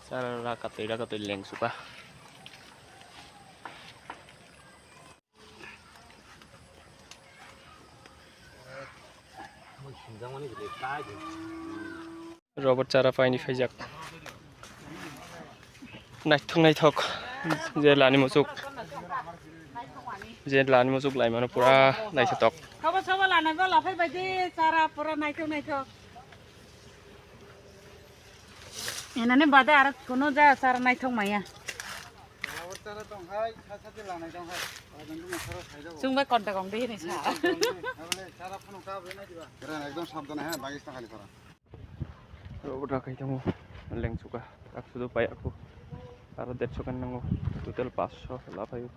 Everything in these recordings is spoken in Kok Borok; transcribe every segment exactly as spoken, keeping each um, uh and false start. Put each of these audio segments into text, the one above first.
Tara rakatwi rakatwi lengsuka. Robot chara paini phaijak. Naithok naithok je lani muchuk. Je lani muchuk laimano pura naithotok. Sabo sabo lana go laphai baidi chara pura naithok naithok. Enani bade aro kuno ja chara naithok maya. Chwng bai contact wng di hinwi sa. Ekdom sabdane ha, bagis ta khali khara. Robot rakai tongo, lengsuka, tak sudu pai aku. Aro derso kan nango, total paanch sho laphai.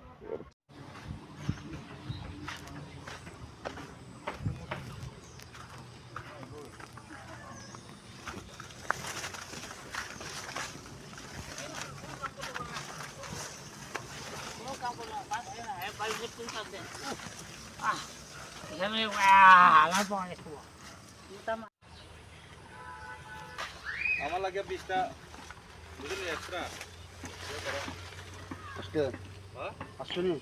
Ama lage bista. Bujhli extra. Aske. Ha? Asuni.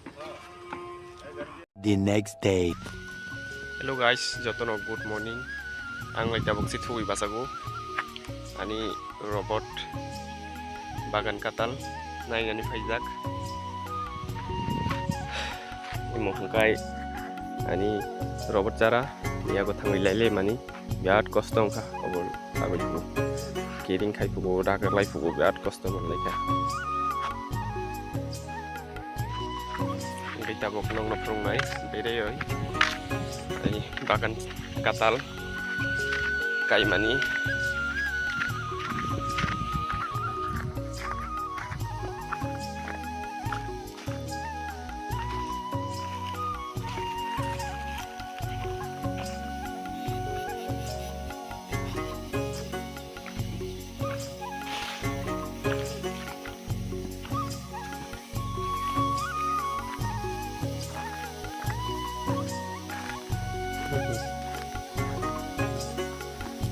The next day. Hello guys, jotono good morning. Ang lai tabuk si thugui basago. Ani robot bagan katal nainani phaijak. Imo hwnkhe ani robot chara yago thangwi lailai mani. Birat kosto wngkha obo agoi phugo. Kering khai phugo, rakrwk lai phugo, birat kosto manlai kha. Hwnkhe tabuk nokno phwrwngnai, beraioi. Ai bagan katal kaimani.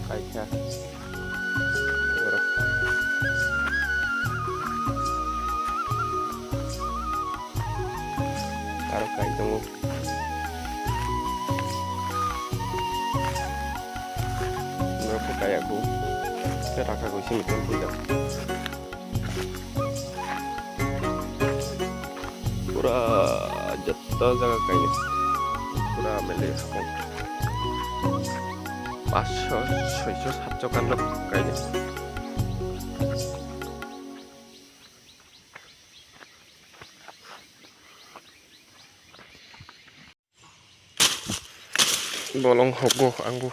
Kaisa. Borok. Aro kai tongo. Borok kaya ko. Khe raka ko simi ton puja. Pura jotto jaga kainwi. Pura mele hapung. Paanch sho, soi sho, sat sho kan rok kainwi. Bolong hogo angbo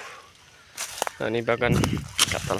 ani bagan katal.